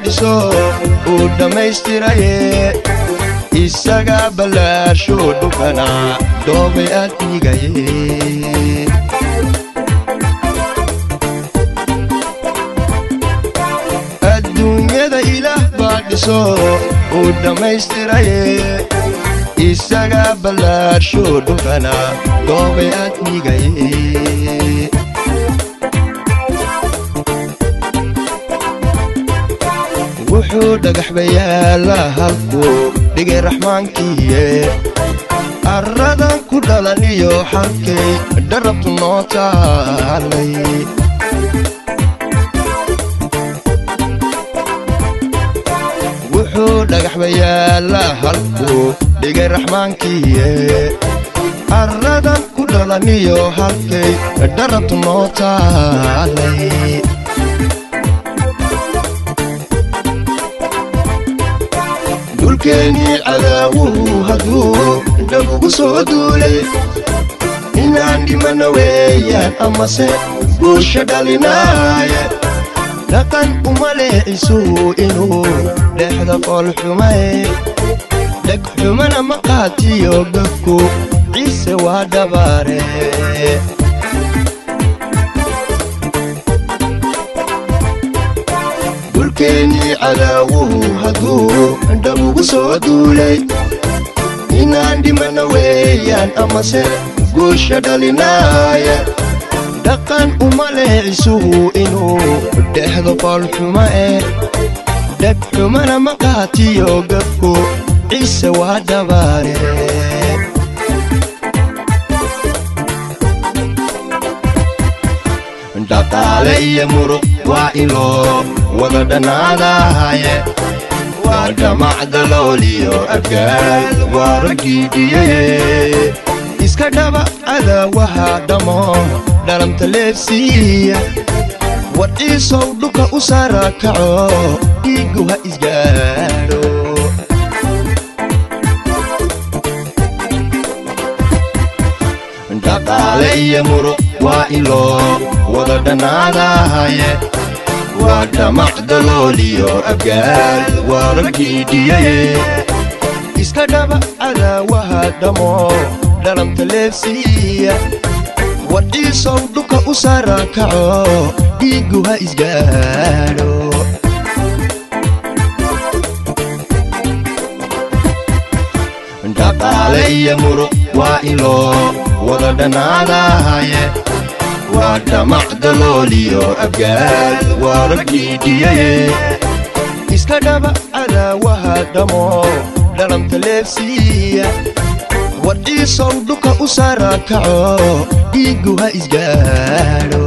dhiso uu dhammaystiraye isaga ballaasho dhulkana doobay aadmigaye. Adduunyada Ilaah baa dhiso uu dhammaystiraye isaga ballaasho dhulkana doobay aadmigaye. Wuxuu dhagax bayaala halkuu dhigay Raxmaankiiye arradan ku dhalan iyo xalkay dharabtu noo taalay. Wuxuu dhagax bayaala halkuu dhigay Raxmaankiiye arradan ku dhalan iyo halkay dharabtu noo taalay. Dhulkeennii cadaawuhu hadduu dhab ugu soo duulay inaan dhimanno weeyaan amase guusha dhalinaaye. Dhaqan uma leexisuu inuu dhexda foolxumaye dhegxumana ma qaatiyo gafku Ciise waa dhabaare. Dhulkeennii cadaawuhu hadduu dhab ugu soo duulay inaan dhimanno weeyaan amase guusha dhalinaaye. Dhaqan uma leexisuhu inuu dhexdo foolxuma eh dhegxumana ma qaatiyo gafku Ciise waa dhabaare. Dhaqaale iyo muruq waa iloo wada dhannaadahaye waa dhamac dalooliyo abgaal waa raggiidhiyaye. Iska dhaba cadaawaha dhammo dhalamta leebsiiya war Ciisow dhulka u saara kaco dhiiggu ha isgaadho. Dhaqaale iyo muruq waa iloo wada dhannaadahaye waa dhamac dalooliyo abgaal waa raggiidhiyaye. Iska dhaba cadaawaha dhammo dhalamta leebsiiya war Ciisow dhulka u saara kaco dhiiggu ha isgaadho. Dhaqaale iyo muruq waa iloo wada dhannaadahaye waa dhamac dalooliyo abgaal waa raggiidhiyaye. Iska dhaba cadaawaha dhammo dhalamta leebsiiya war Ciisow dhulka u saara kaco dhiiggu ha isgaadho.